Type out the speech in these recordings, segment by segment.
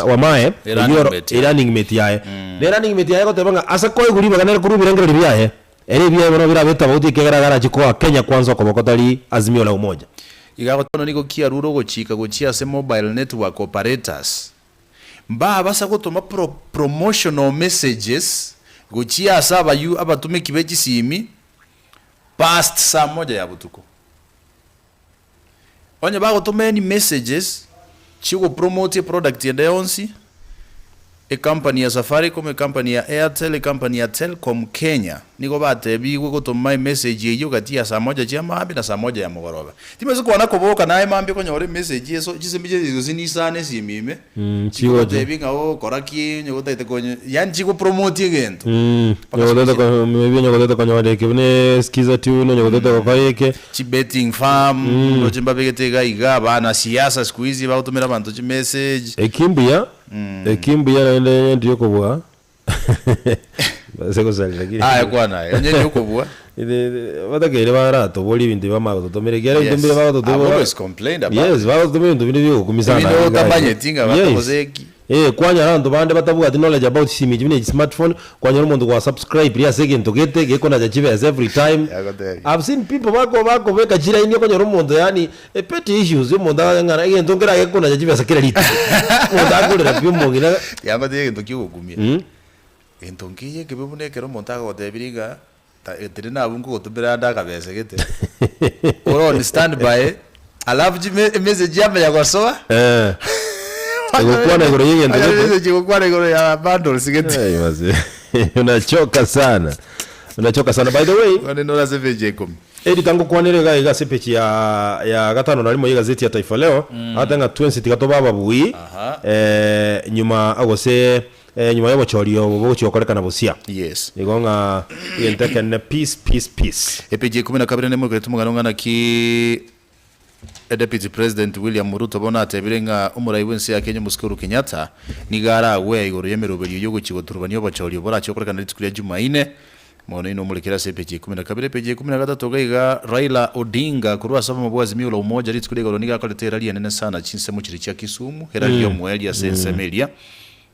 Wamae, E running oyio oro mate e yaye. running mate yaye. Na erunning mate yaye egoteba ng'a ase koegwa ribaga nere korwa ebirengererio biaye, ere ebiaye bono birabe tofauti ekiagera iga arache koa Kenya kwanza okoboko tari Azimio la Umoja. Iga bono nigo kiarure ogochika gochia ase mobile network operators mbabasa gotoma pro promotional messages gochia ase abayu abatumeki be chisimi past saa moja ya botuko. Onye bagotoma any messages chiogopromote eproduct ende yonsi, ecompany ya Safaricom, ecompany ya Airtel, ecompany ya Telcom Kenya, nigo batebigwe gotoma emessage eyio gati ya saa moja chia mambia na saa moja ya mogoroba. Timanyeti kwana koboka naye mambia okonyora emessage eso chisemi chiaye gose nisano esimi ime, chigogotebia ng'a oo kora ki onye gotagete konye yaani chigopromote egento. Mpaka Onye gotagete siku ko maybe onye gotagete konyora eke buna eskiza tune, onye gotagete gokora eke. Chi betting firm, ndoche mbabegete iga iga, abana siasa siku hizi bagotomera abanto chi message. Eki mbuya, eki mbuya naende onye ndiri okobua, mbase gosaria lakini. Aye kwana aye, onye ndiri okobua. Batakeire baratoborie ebinto ebi bamanye gototomera ekiagera ebinto Yes, mbire I've bagototobora. always complained about Yes, it. bagototomera ebinto binde biogokumia sana Ebinde iga iga. otamanyeti ng'a Yes. batogosa eki. Eh, kwanyora abanto bande batabwati knowledge about chisimi echi buna echi smartphone, kwanyora omonto gwa subscribe ria ase egento gete, gekonacha chibesa every time. Yagotebia. I've seen people bako bakobeka chilaini okonyora omonto yaani eh, petty issues omonto agoteba ng'a egento nkere agekonacha chibesa kera rituko. Omonto akorera pi omong'ina. Yagotebia egento kiogokumia. Egento nkeiyo ekebe buna ekero omonto agogotebirie ng'a Ta tiri nabwo nkogotumera ande akabesa gete ore on stand by alafu chime emessage yamanya gosoa Eh. Egokwana igoro y'egento Onyore gete. emessage egokwana igoro ya bundles gete Hey, mazee. Unachoka sana. Unachoka sana. By the way, Bono nore ase page ya ikomi. Edita ngokwanere iga iga ase epeji ya ya gatano na rimo y'egazeti ya Taifa Leo, agoteba ng'a twensi tiga tobe ababui Aha. eh, nyuma gose Nyuma y'obochori obo bogochia gokorekana bosia. Yes. Igo ng'a egento ekenene peace, peace, peace. Epeji ya ikomi na kabere nemoikereti omogano ng'a naki Deputy President William Ruto bono atebire ng'a omorai bw'ense ya Kenya omosike Uhuru Kenyatta nigo aragwea igoro y'emeroberio y'ogochia goturubania obochori obo borache gokorekana rituko ria Jumaine. Omogano oyio nomorekere ase epeji ya ikomi na kabere. Epeji ya ikomi na gatato iga iga Raila Odinga korwa ase obomo bwa Azimio la Umoja rituko ria igoro nigo akorete erari enene sana chinsemo chiria chia Kisumu, erari y'omoerio ase ensemo eria.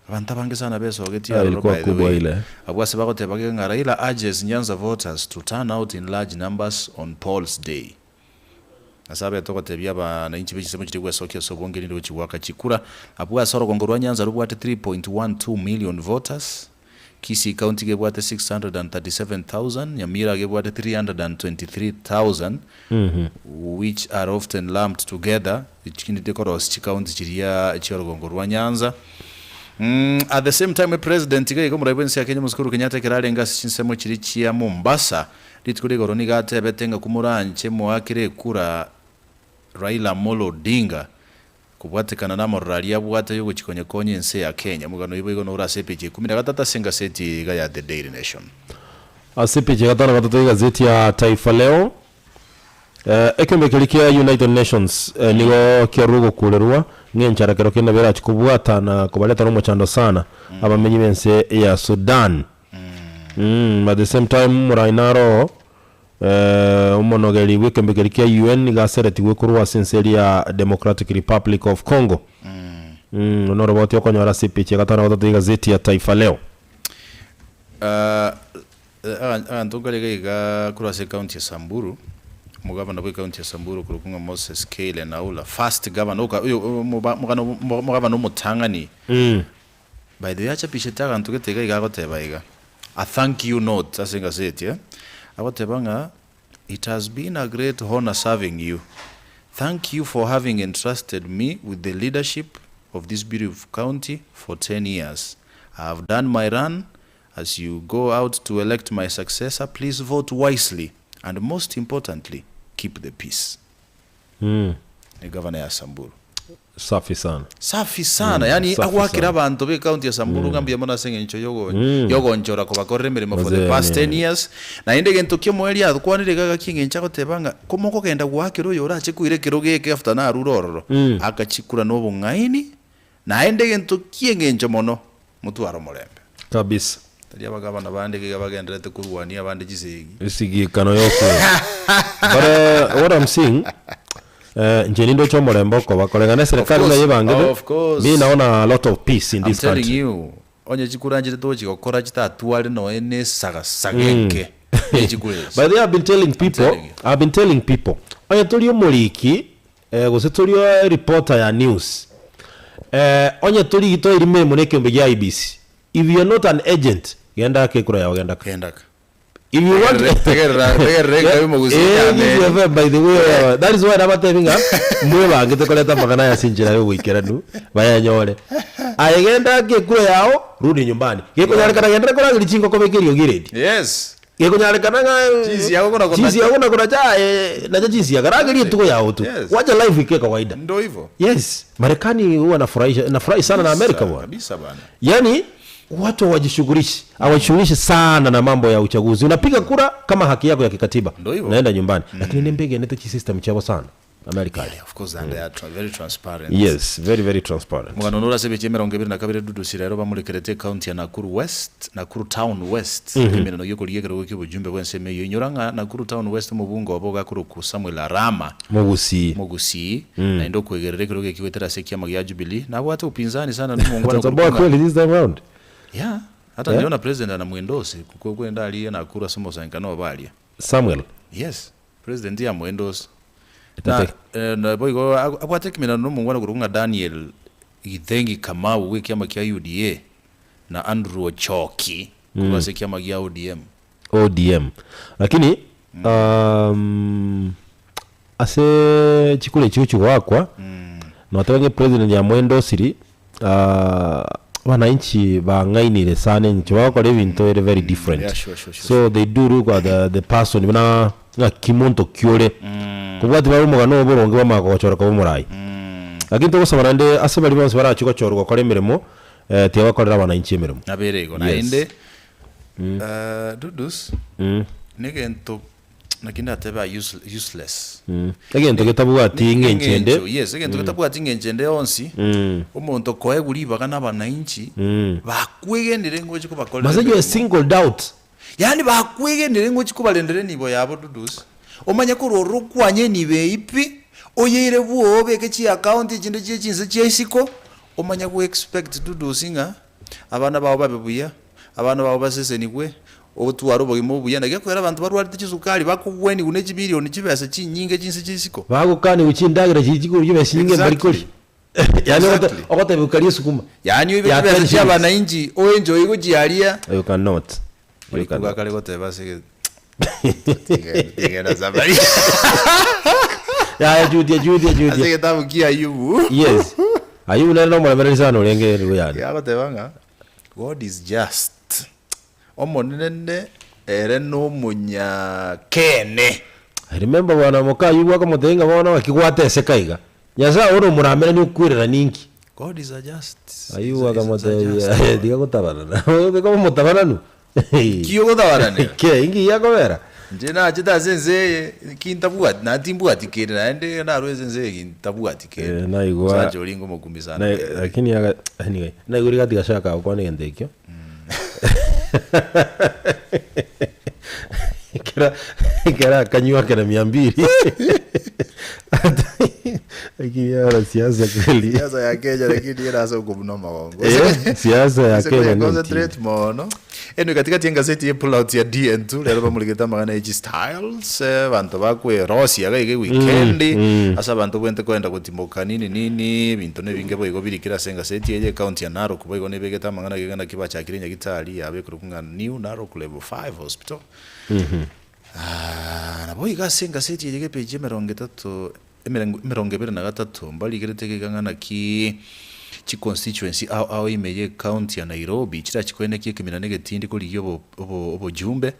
Abanto abange sana besogetie Ah, aroro ilikuwa by the kubwa way. ile. Abwo ase bagoteba geke ng'a Raila urges Nyanza voters to turn out in large numbers on polls day. Ase abete ogotebia abananchi be chinsemo chiria gwesokia ase obonge rinde gochia goaka chikura. Abwo ase orogongo rwa Nyanza robwate 3.12 million voters, Kisii county iga ebwate 637,000, Nyamira iga ebwate 323,000 which are often lumped together chinde korosia chicounty chiria chiorogongo rwa Nyanza. At the same time epresident iga iga omorai bwense ya Kenya omosike Uhuru Kenyatta ekero arenge ase chinsemo chiria chia Mombasa rituko ria igoro nigo atebete ng'a komoranche moakere ekura Raila Amolo Odinga kobwatekana namororo aria abwate ayogochia konyekonya ense ya Kenya. Omogano oyio boigo nore ase epeji ya ikomi na gatato ase engaseti eye iga ya The Daily Nation. Ase epeji ya gatano na gatato y'egazeti ya Taifa Leo, Ekeombe keria kia United Nations nigo kiarure ogokurerwa ng'a enchara kero kende nabo erachie kobwata na kobaretera omochando sana abamenyi b'ense ya Sudan. At the same time omorai naro omonogeri bw'ekeombe keria kia UN nigo aseretigwe korwa ase ense eria ya Democratic Republic of Congo. Noroboti okonyora ase epeji ya gatano na gatato y'egazeti ya Taifa Leo. Abanto nkare iga iga korwa ase ecounty ya Samburu, omogavana bwe ecounty ya Samburu okorokwa ng'a Moses K. Lenaula, first governor oka oyo omoba omogano omogavana omotang'ani, by the way achapishete aganto gete iga iga agoteba iga, a thank you note ase engaseti eh, agoteba ng'a it has been a great honour serving you, thank you for having entrusted me with the leadership of this beautiful county for ten years, I have done my run As you go out to elect my successor, please vote wisely and most importantly, keep the peace. Ni gavana ya Samburu. Safi sana. Safi sana yani safi agwakera sana. abanto be county ya Samburu ng'a mbuya mono ase eng'encho yogo yogonchora kobakorera emeremo for the Mazee, past yani. 10 years naende egento kiomoerio akwanire iga gaki eng'encho agoteba ng'a komokogenda goakera oyo orache koira ekerogo eke after narure ororo akachikura na obong'aini naende egento kieng'encho mono Motware omorembe. Kabisa. Tari abagabana bande iga bagendererete korwania abande chisegi. Esigikano yokwe. But uh, what I'm seeing. Eh, inche nindoche omorembe okoba koreng'ana Of eserekari buna course, yebangete, of course. mi naona a lot of peace in I'm this telling country. you, onye chikura nchire togochi gokora chitatware noe ne esagasaga enke ne chikura echi. By the way, I've been telling people, telling you. I've been telling people, onye tori omoriki eh, gose tori o reporter ya news, eh, onye tori toire meremo na ekeombe gia IEBC, if you are not an agent, genda ake ekura yao genda ka. Genda ka. If you want Tegerera, tegerera enka y'omogusi Eh, yameri. Gusii FM, by the way, that is why nabatebi ng'a mwebangete koreta amang'ana aya ase enchera ya oboikeranu bayanyore. Aye genda ake ekura yao, rudi nyumbani. Gekonyarekana genderera korageria chingoko beka eriogi eredi. Yes. Gekonyarekana ng'a Chinsiago kona kona- chinsiago na konacha aye nacha chinsiaga rageria etugo yao tu. Yes. Wacha life ikuwe kawaida. Ndo hivyo. Yes, Marekani huwa nafurahisha nafurahi sana na Amerika bwana. Kabisa bana. Yaani watu hawajishughulishi, hawajishughulishi sana na mambo ya uchaguzi. Unapiga kura kama haki yako ya kikatiba. Ndio hivyo. Naenda nyumbani. Lakini nimbegenete chi system chabo sana. Amerika. Yeah, of course, and they are very transparent. Yes, very very transparent. Mugano nora sebe emerongo ebere na kabere Dudusi rero bamurekerete county ya Nakuru West, Nakuru Town West. Emerano giokoria ekerogo kia obojumbe bwa ensemo eyio. Inyora ng'a Nakuru Town West omobunge obo ogakorokwa Samuel Arama. Mogusii. Mogusii, naende okwegerera ekerogo eki goetera ase ekiama gia Jubilee, nabwate upinzani sana nomongwana Atatoboa korokwa ng'a kweli this time round. Yeah, hata niliona president anamuendorse kwenda aria Nakuru ase omosangererekano obo aria. Samuel. Yes, president yamuendorse. Na, Etate. eh, na boigo abwate ekemerano nomongwana korokwa ng'a Daniel Githengi Kamau bwa ekiama kia UDA na Andrew Ochoki korwa ase ekiama gia ODM. ODM. Lakini um, ase chikura echio chigoakwa notebe ng'a president yamoendosiri ah, wananchi bang'ainire sana enchera bagokora ebinto ere very different. Yeah, sure, sure, sure, So they do look at the person buna ng'aki monto ki ore. Kobwati bare omogano oboronge bamanya kogochora koba omorai. Lakini togosaba naende ase baria bonsi barachie gochorwa gokora emeremo eh, tiga bakorere abananchi emeremo. Nabere igo Yes. naende eh, Dudus negento naki ndatebe aa useless. Egento getabwati ng'encho ende. Eng'encho, yes, egento getabwati ng'encho ende yonsi, omonto koegwa ribaga na abananchi, bakwegenire ng'a oche kobakorera Mase you are emeremo. singled out. Yaani bakwegenire ng'a oche kobarendera enibo yabo Dudus, omanye korwa ororo okwanye enibo eyio pi, oyeire bwogo obeke chiaccount echinde chie chinse chia isiko, omanye go expect Dudus ng'a abana bao babe buya, abana bao basesenigwe, Otware obogima obuya, naki ekogera abanto barwarete chisukari bakogwenigwa ne chimilioni chibesa chinyinge chinse chia isiko. Bagokanigwa chindagera chiria chikoria chibesa chinyinge mbari Exactly. koria. Yaani ogote- Exactly. ogotebiwa karia esukuma. Yaani oibe Ya chibesa 10 chia shillings. abananchi oenjoy gochiaria. You cannot. You Mariko cannot. gakare goteba ase ege- Tiga- tigenda safari. Yaya judia judia Ase judia. egetabu kia Ayubu. Yes. Ayubu nere nomoremereri sana orenge nigo yani. Yagoteba ng'a God is just. Omonene ere nomonyakeene. I remember bwana moka Ayubu akamotebia ng'a bono gaki gwateseka iga, Nyasae oyo nomoramerani okwerera ninki? God is a just, Ayubu is a, is a akamotebia just God. tiga gotabanana, tiga omotabananu. Ki ogotabananera? Ke, inki giakobera? Inche nachete ase ense eye, ki ntabwati, naende timbwati kende, naende narwe ase ense eye ki ntabwati kende. Eh, naigwa Omosacha oria ngomokumia sana. na, lakini aga, anyway, naigwa rigathi gachaka gokwana egento ekio. Ekero ekero akanywa akera mia mbili lakini yara siasa kweli Siasa ya Kenya lakini era ase okobuna omogongo. Eh, siasa ya Ase Kenya konya ni concentrate mono. Anyway, katikati y'engaseti ye pullout ya DN2 rero bamuregete amang'ana ya G-Styles, eh, abanto bakwerosia iga iga eweekend, ase abanto bwente koenda gotimoka nini nini, ebinto na ebinge boigo birikire ase engaseti eye, ecounty ya Narok boigo nebegete amang'ana iga iga naki bachakire nyagitari yabo ekorokwa ng'a New Narok Level 5 Hospital. Nabo iga ase engaseti eye iga epage ya emerongo etato, emerengo emerongo ebere na gatato, mbarigerete iga iga ng'a naki chiconstituency ao ao ime ye ecounty ya Nairobi chirachikoenekie ekemina na egetindi korigia obo obo obojumbe,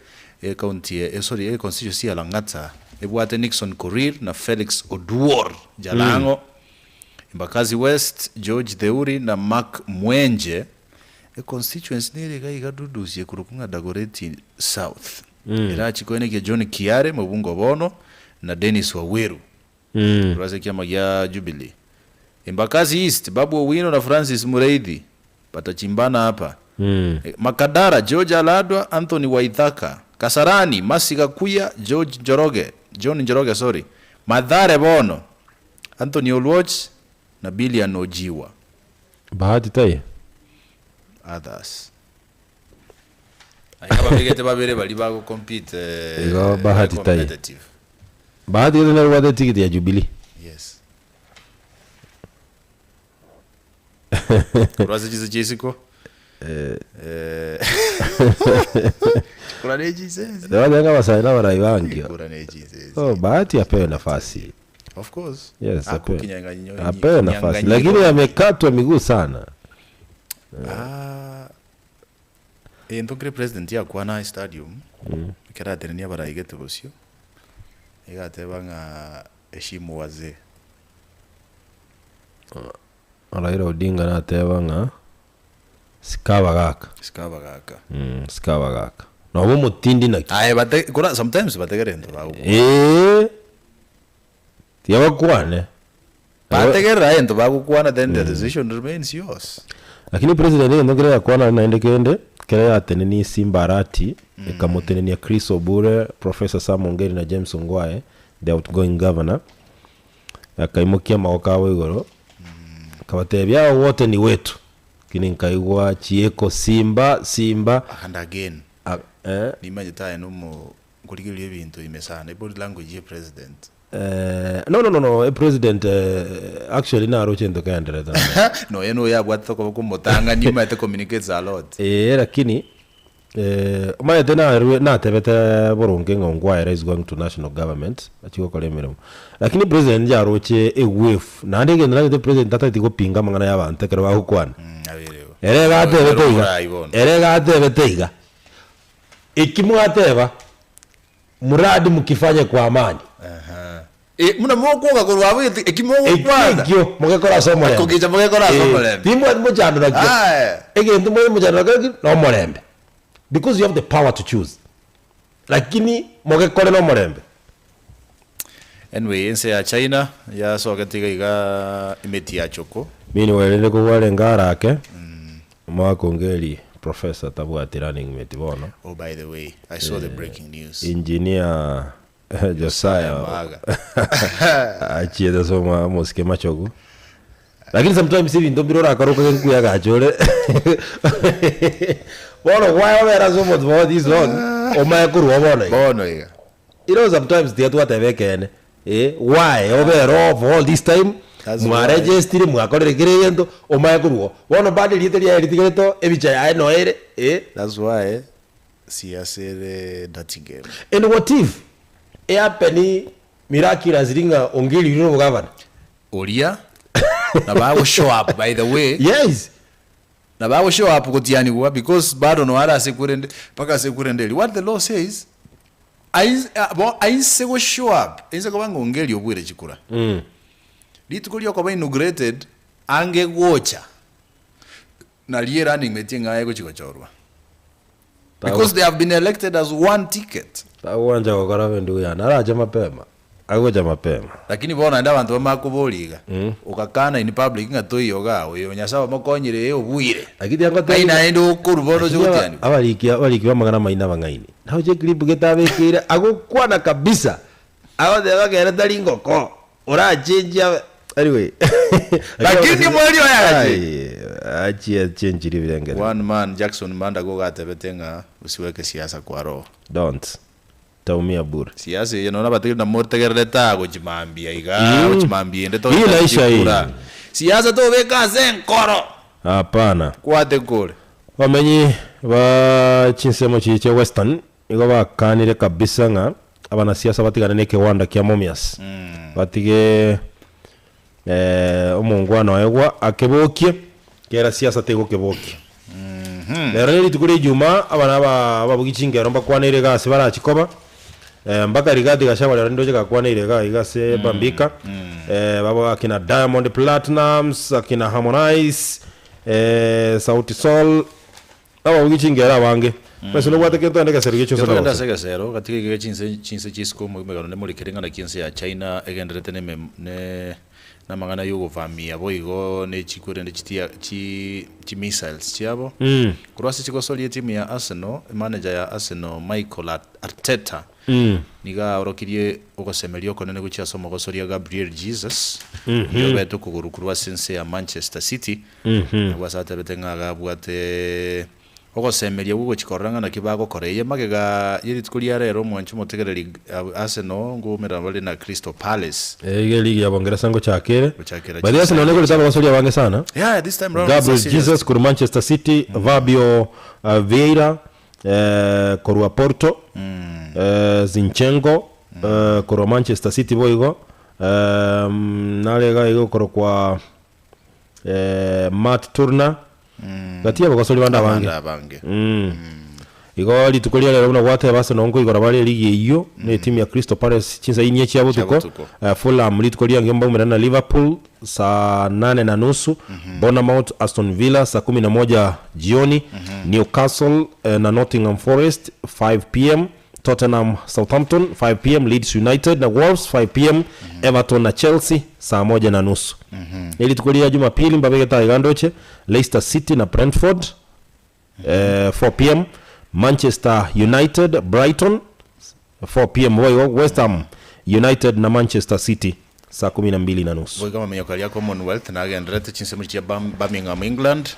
ecounty ya sorry econstituency ya Lang'ata ebwate Nixon Korir na Felix Oduor Jalang'o, Embakasi West, George Theuri na Mark Mwenje, econstituency nere iga iga Dudusi ekorokwa ng'a Dagoretti South erachikoenekie John Kiare mobunge obono na Dennis Waweru. Korwa ase ekiama gia Jubilee. Embakasi East, Babu Owino na Francis Mureithi batachimbana apa. Makadara, George Aladwa, Anthony Waithaka. Kasarani, Mercy Gakuya, George Njoroge, John Njoroge sorry. Mathare bono. Anthony Oluoch na Billian Ojiwa. Bahati taiyo? Others. Aiga babegete babere baria bago compete Igo bare Bahati taiyo. competitive. Bahati gose nere obwate etigiti ya Jubilee. Yes. Korwa ase chinse chia isiko. Eh, chikura ne chinse ezi. Nabanyanga ng'a abasae na abarai bangio. Chikura ne chinse ezi. Oh, Bahati apewe nafasi. Of course. Yes, Ako apewe. kinyang'anyiro- Apewe nafasi. kinyang'anyiro. Lakini amekatwa miguu sana. Ah, egento nkere president yakwana stadium ekero atenenia abaraigete bosio iga ateba ng'a heshimu wazee. Raila Odinga nateba ng'a sika abagaka. Sika abagaka. Sika abagaka. Noba omotindi naki. Aye bate kora sometimes bategere egento bagokwana. Eeh, tiga bakwane. Bategerera egento bagokwana then the decision remains yours. Lakini president egento nkere yakwana naende kende, kere yatenenie Simba Arati, ekamotenenia Chris Obure, Professor Sam Ongeri na James Ongwae, the outgoing governor, akaimokia amagoko abo igoro, akabatebia hao wote ni wetu, lakini nkaigwa chieko Simba, Simba, And again, a- eh, nimanyete aye nomo nkorigereria ebinto ime sana, ebody language ye president. Eh, no no no no e president eh, actually naroche into kaenderete naende. Nonya noyo abwatete okoboko omotang'ani omanyete communicates a lot. Ee lakini eh, omanyete narue natebete boronge ng'a Ongwae is going to national government achie gokora emeremo. Lakini president inche aroche ewave naende egento nanyete president tatageti gopinga amang'ana ya abanto ekero bagokwana. Mm, abeire igo. Ere iga atebete Ere iga, omorai bono. ere iga atebete iga, eki mwateba Mradi mkifanye kwa amani. Aha. Eh, buna mokwoga korwa abwo eti- eki Eki mogokwana. ekio mogekora ase omorembe. Kogicha mogekora ase Eh, omorembe. Timbwati mochando nakio. Aye. Egento more mochando nakio ki? Nomorembe. Because you have the power to choose. Lakini mogekore nomorembe. Anyway, ense ya China yasogete iga iga emeti ya choko. Meanwhile rende kobwarenge arake, omwaka ongeri professor tabwati running mate bono. Oh by the way, I saw the breaking news. Engineer Josiah Maga. achiete ase omwa omosike machogu. Lakini sometimes ebinto mbire orakore okage nkuya agacha ore bono gwayobera ase omonto for this long omanye korwa bono iga. Bono iga. You know sometimes tiga twateba ekeene eh, why obere oo for all this time That's why. mwaregestire mwakorire kera egento omanye korwa oo. Bono bado erieta riaye ritigerete oo ebicha yaye noyo ere eh. That's why siasa ere dirty game. And what if ehappen miraculously ng'a Ongeri oirire obogavana? Oria nabo ago show up by the way. Yes. Nabo ago show up gotianigwa because bado noyo are ase ekurende mpaka ase ekurende eria. What the law says Ains a bo ainse go show up, ainse koba ng'a ongeria obwere chikura. Rituko riokoba inaugurated, ange gocha, nario erunning mate eng'ao egochi gochorwa. Because they have been elected as one ticket. Tagwancha gokora bo endugu yane, arache mapema, agocha mapema. Lakini bono naende abanto bamanye koboria iga, ogakana in public ng'a toiyo igaa, oyo Nyasae omokonyire ee obuire. Lakini tiga Ng'ai ngotebi naende okorwa bono oche lakini aba gotianigwa. abariki abariki b'amang'ana amaino abang'aini, nagochia eclip gete abekeire agokwana kabisa, agoteba ekere tari ngoko, orachenchie abe anyway Lakini omweri oye agachenchia. Ai, achie achenchirie ebirengererio. One man Jackson Manda igo gatebete ng'a usiweke siasa kwa roho. Don't. Taumia bure. Siasa eye nonya abategereri namotegererete aa gochia mambia igaa Mm. gochia mambia ende Hii togochia naisha hii. chikura. Siasa tobeka ase enkoro. Hapana. Kwate kore. Abamenyi ba chinsemo chiria chia Western nigo bakanire kabisa ng'a abanasiasa batigane na ekewanda kia Mumias batige omongwana oye gwa akebokie kera siasa tegokebokia. Rero ne rituko ria Ijumaa abana aba ababugi chingero mbakwaneire iga ase barachi koba mpaka Rigathi Gachagua rero nindoche gakwaneire iga iga ase Bambika babo akina Diamond Platnumz akina Harmonize Sauti Sol ababugi chingero abange. Besa nobwate kento naende egesero giacha Togende osore ase egesero, gatiga iga chinse chinse chisiko omogano nemorikere ng'a naki ense ya China egenderete neme ne namang'ana yogovamia boigo ne chikorende chitia chi chimissiles chiabo. Korwa ase chigosoria etimu ya Arsenal, emanager ya Arsenal Michael Arteta Nigo aorokirie ogosemeria okonene gochia ase omogosoria Gabriel Jesus, oyio obete okogoro korwa ase ense ya Manchester City, nabwo ase atebete ng'a iga abwate ogosemeria gwogochia korora ng'a naki bagokora eye. Magega ye rituko ria rero omwanchi omotegereri Arsenal ngoumera bare na Crystal Palace. Eye iga eligi ya Bongeresa ngochaka ere. Gochakera By the way, Arsenal chinsa negorete abagosoria abange sana. Yeah, this time round it's a Gabriel serious Jesus korwa Manchester City, Fabio Vieira korwa Porto, Zinchenko korwa Manchester City boigo, nare iga iga okorokwa Matt Turner, gati y'abagosori bande abange. Abande abange. Igo rituko ria rero buna gwateba Arsenal nkoigora bare eligi eyio na etimu ya Crystal Palace chinsa inye chia botuko. Chia botuko. Fulham rituko riangio mbaumerane na Liverpool saa nane na nusu, Bournemouth, Aston Villa saa kumi na moja jioni, Newcastle na Nottingham Forest 5 pm, Tottenham Southampton 5 pm, Leeds United na Wolves 5 pm, Everton na Chelsea saa moja na nusu. Ne rituko ria Jumapili mbabegete aiga ndoche Leicester City na Brentford 4 pm, Manchester United Brighton 4 pm boigo West Ham United na Manchester City saa kumi na mbili na nusu. Boigo amamenyoko aria Commonwealth nagendererete chinsemo chia Birmingham, England.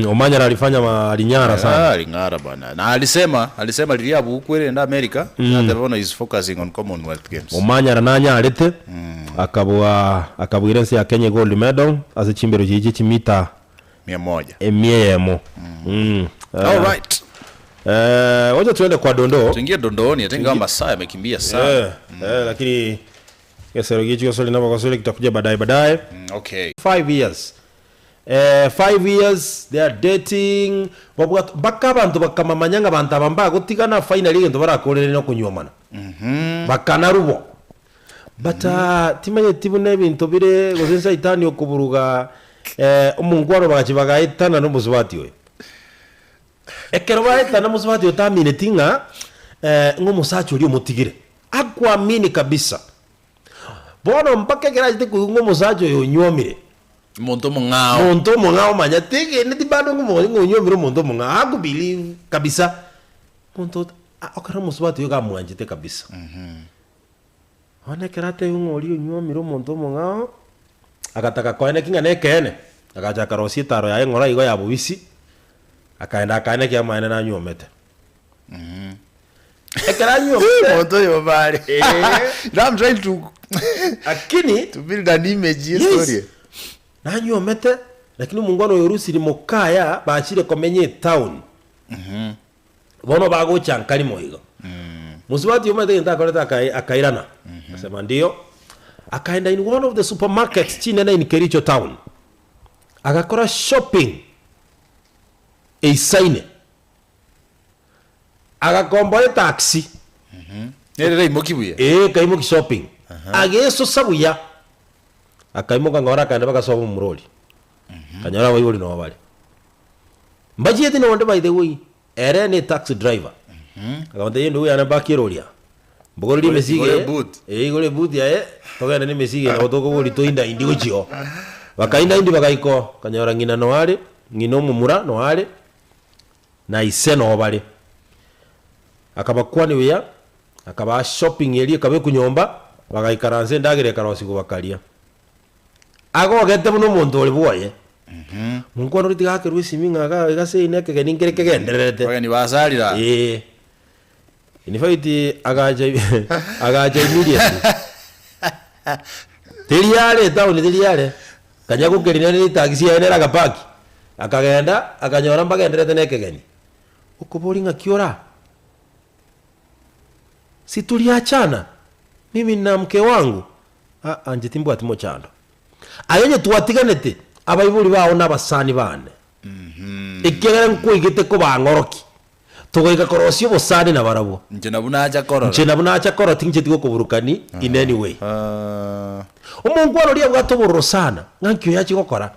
Omanyara alifanya ma alinyara sana. Ah, aling'ara bwana. Na alisema, alisema riria abukwe rende America, nateba bono is focusing on Commonwealth Games. Omanyara nanyarete akabua akabuira ense ya Kenya gold medal ase chimbero chiria chimita Mia moja. Emia eyemo. All right. Wacha tuende kwa dondoo. Tuingie dondooni, I think kama masaa yamekimbia sana. Lakini gesero gichi gosori nabo gosori kitakuja baadaye baadaye. Okay. 5 years. 5 years they are dating. Babwat baka abanto bakamamanya ng'a abanto aba mbagotigana finally egento barakorere nokonywomana. Bakanarubo. But timanyeti buna ebinto bire gose saitani okoburuga omongwaro bagachi bagaetana nomosubati oyo. Ekero baetana omosubati oyo tamineti ng'a ng'a omosacha oria omotigire. Akuamini kabisa. Bono mpaka ekero achete koigwa ng'a omosacha oyo onywomire. Omonto omong'ao. Omonto omong'ao omanya tegeneti bado ng'a onywomire omonto omong'ao. Hakubelieve kabisa. Omonto ekero omosubati oyo iga amwanchete kabisa. Bono ekero atebiwa ng'a oria onywomire omonto omong'ao, agataka koeneki ng'a nekeene, agacha akarosia etaro yaye ng'ora igo ya bobisi, akaenda akaenekia amaene nanywomete. Ekero anywomete, Omonto oyo omare. Eeh. Now I'm trying to lakini to build an image ye Yes. story. Nanywomete, lakini omongwana oyo orusiri mokaya bachire komenya etown. Bono bagocha nkarimo igo. Mosubati omanyete egento akorete akai akairana. Akasema ndiyo. Akaenda in one of the supermarkets chinene in Kericho town. Agakora shopping eisaine. Agakomboa etaxi. Nere raimoki buya. Ee, kaimoki shopping. Agesosa buya. Akaimoka ng'a ore akaenda bagasoa omorori. Akanyora abaibori noo bare. Mbachieti nonde by the way, ere ne taxi driver. Akamotebia endugu yane mpaka eroria. Mbogorerie Igore- emesigo igore eye, boot. eh, igore eboot yaye, togende na emesigo eye nabo tokoboria toinda indi gochia oo. Bakainda indi bagaika oo, bakanyora ng'ina noo are, ng'ina omomura noo are, na ise noo bare. Akabakwania buya, akabaa shopping eria ekabekwa nyomba, bagaikaransa endagera ekarosigwa bakaria. Agogete buna omonto ore bwoye. Monkwana oria tiga akerwe esimi ng'a iga iga ase ine ekegeni nkere kegendererete. Abageni basarire aa. Ee. In fact agacha agacha immediately. Teri are etown teri are. Kanya gokerina nere etaxi yaye nere agapaki. Akagenda akanyora mbagendererete na ekegeni. Okoboria ng'aki ore aa? Si tuliachana mimi na mke wangu? Aa, inche timbwati mochando. Aye onye twatiganete, abaibori bao nabasani baane, ekiagera nkwaigete kobang'orokia, togoika korosia obosani nabarabwo. Inche nabwo nacha korora. Inche nabwo nacha korora tincheti gokoburukani in any way. Omonkwana oria abwate obororo sana, ng'a nki oyo achia gokora.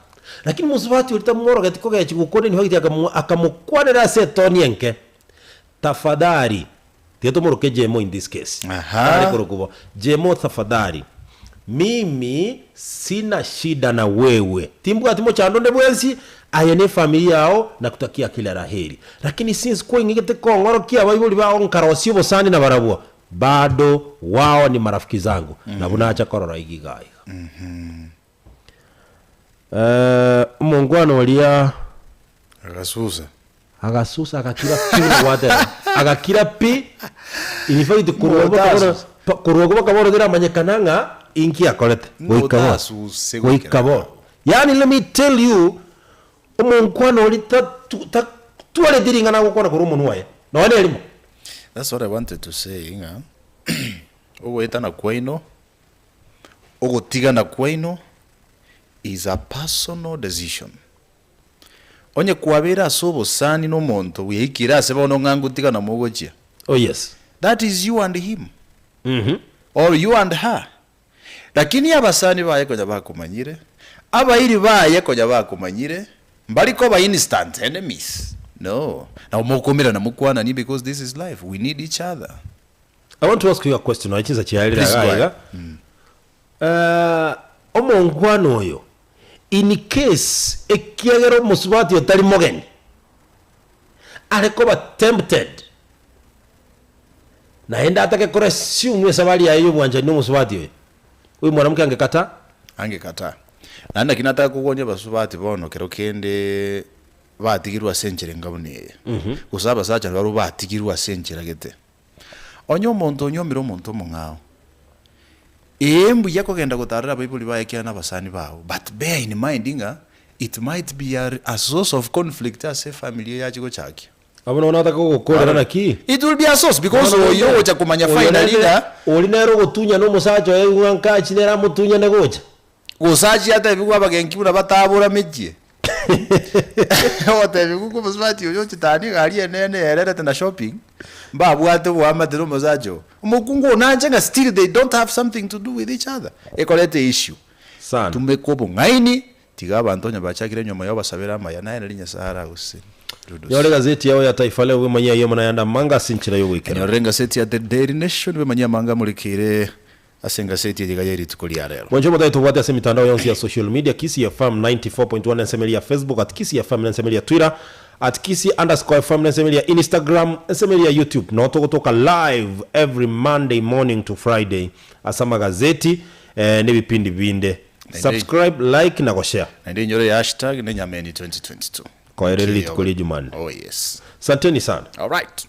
Lakini mosubati oria tamworogeti kogechia gokwana in fact akamokwanera ase etoni enke, Tafadhali, Tiga tomoroke Jemo in this case. Aha. Are korokwa bo. Jemo tafadhali. Mimi sina shida na wewe. Timbwati mochando onde bwensi, aye ne efamiri yao nakutakia kila la heri. Lakini since kwaing'igete kong'orokia abaibori bao nkarosia obosani nabarabwo. Bado wao ni marafiki zangu, nabwo nacha korora iga iga iga. Eh, omongwana oria Agasusa. Agasusa agakira pi buna gwateba. Agakira pi, in fact korwa abwo bakabora Ng'otasusa. pa korwa abwo bakabora teramanyekana ng'a inki akorete. Goika bono. Ng'otasuse goikera Goika bono. Yaani let me tell you, omonkwana oria tatu tatwareti ring'ana agokwana korwa omonwa oye, nonya na erimo. That's what I wanted to say ng'a ogoetana kwaino, ogotigana kwaino is a personal decision. Onye kwabeire ase obosani nomonto bweikire ase bono ng'a ngotigana mogochia, Oh yes. that is you and him or you and her. Lakini abasani baye konya bakomanyire, abairi baye konya bakomanyire, mbari koba instant enemies, no. Nabo mokomerana mokwananie because this is life, we need each other. I want to ask you a question nonya chinsa chiarire Please iga go iga. ahead. Eh, omonkwana oyo in case ekiagera omosubati otari mogeni are koba tempted naende atake koresume esabari yaye ya obwanchani na omosubati oyo, huyu mwanamke angekataa? Angekataa. Naende naki nataka kogonya abasubati bono kero kende batigirwe ase enchera enga buna eye, gose abasacha nabarobwo batigirwe ase enchera gete. Onye omonto onyuomire omonto omong'ao, ee mbuya kogenda gotarera abaibori baye ekiagera nabasani bao, but bear in mind ng'a it might be a a source of conflict ase efamiri eye yachia gochakia. Abwo nabo nataka gogokorera naki? It will be a source because Bono oyo rende, ogocha komanya oyo finally nere ng'a ori nere ogotunyana omosacha oye ng'a nkachi nere amotunyane gocha. Gose achie atebigwe abagenki buna batabora mechie. Ogotebigwa ng'a omosubati oyo ochitanie egari enene ererete na shopping, mbabwate oboamate na omosacha oo. Omokungu oo nanche ng'a still they don't have something to do with each other. Ekoreta issue. Sana. Tumeka obong'aini, tiga abanto onye bachakire nyuma ya obasabere amaya, naye nari Nyasaye aragosesenie. Nyora egazeti yao ya Taifa Leo bwemanyie ayio amo nayande amange ase enchera y'ogoikeranu. Enyorere engaseti ya The Daily Nation bwemanyie amange amorekeire Ase engaseti eye iga ye rituko ria rero. Mwanche omotae tobwate ase emitandao yonsi ya social media, Kisii FM 94.1 ensemo eria ya Facebook, at Kisii FM nensemo eria ya Twitter, at Kisii underscore FM nensemo eria ya Instagram, ensemo eria ya YouTube. Noo togotoka live every Monday morning to Friday ase amagazeti eh, nebipindi binde. Subscribe, like na goshare. Naende inyore hashtag ne Nyameni 2022. Koereri rituko ria Jumanne. Oh yes. Santeni sana. Alright.